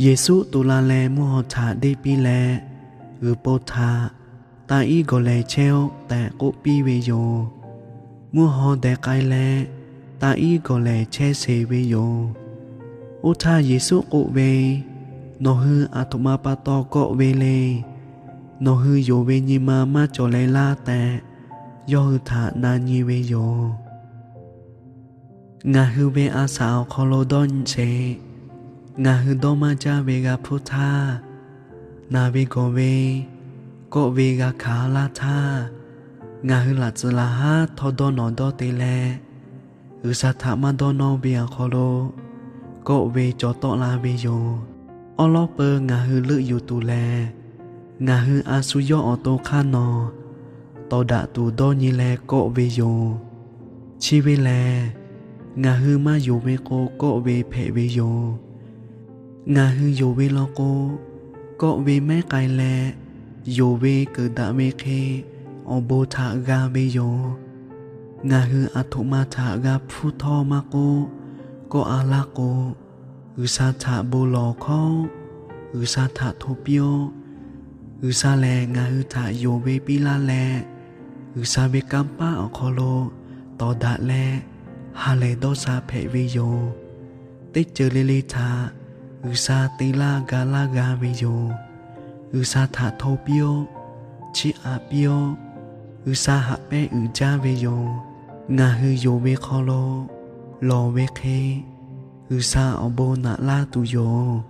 Yeˍsuˆ tu la leh mvuhˇ haw htaꞈ deˇ piˇ leh, g'uiˬ po htaꞈ, Taˇ iˉ gawˬ lehˬ chehˇ-oˆ tehꞈ k'oˆ piˇ ve yoˬ. Mvuhˇ haw deh k'ai leh, taˇ iˉ gawˬ lehˬ chehˇ sheˍ ve yoˬ. Oˇ htaˇ Yeˍsuˆ k'oˆ ve, Nawˬ hui aˬ htoꞈ ma pa taw kawˆ ve le. Nawˬ hui yonˍ ve nyi ma maˇ cawˬ leh laˇ tehꞈ, yawˇ hui htaꞈ na nyi ve yoˬ. Ngaˬ hui ve a shaꞈ awˬ hk'aw lo dawˇ nyi sheˍ. Ngaˬ hui dawˇ maˇ jaˇ ve g'a hpuˇ htaˇ, naˬ ve gawˬ ve, kawˆ ve g'a hkanˍ laˇ htaˇ, ngaˬ hui laꞈ tcuhˍ laˬ haˉ htawˇ dawˇ nawˬ dawˇ te leh, G'uiˬsha htaꞈ maˇ dawˇ nawˇ ve awˬ hk'aw lo kawˆ ve cawˬ tawˆ la ve yoˬ. Awˉ lawˉ peuˬ ngaˬ hui leuˆ yuˬ tuˬ lehˬ, ngaˬ hui a shu yawˇ awˬ to hk'aˇ nawˬ tawˍ daꞈ tuˬ dawˇ nyi leh kawˆ ve yoˬ. Chi ve lehˬ, ngaˬ hui maˇ yonˍ ve k'o kawˆ ve hpehꞈ ve yoˬ. Ngaˬ hui yonˍ ve law k'o, kawˆ ve mehˉ k'ai leh, yonˍ ve keunˍ daꞈ ve hk'e awˬ bon htaꞈ g'a ve yoˬ. Ngaˬ hui aˬ htoꞈ ma htaꞈ g'a hpuˇ htawˇ maˇ k'oˆ, kawˆ a laˇ k'o, G'uiˬsha htaꞈ bon lawˬ hkawˉ, G'uiˬsha htaꞈ hto piˇ-oˆ. G'uiˬsha lehˬ ngaˬ hui htaꞈ yonˍ ve piˇ laˇ leh, G'uiˬsha ve kanˇ paˆ awˬ hk'aw lo tawˍ daꞈ leh, ha lehˬ dawˇ sha hpehꞈ ve yoˬ. Teˇ ceuˬ le le htaꞈ G'uiˬsha te laˇ ga laˇ g'a ve yoˬ. G'uiˬsha htaꞈ hto piˇ-oˆ. Chiˇ aꞈ piˇ-oˆ. G'uiˬsha haꞈ pehnˇ uiˍ jaˇ ve yoˬ. Ngaˬ hui yonˍ ve hk'aw lo lawˬ ve hk'e, G'uiˬsha awˬ bon naꞈ laˇ tuˬ yoˬ.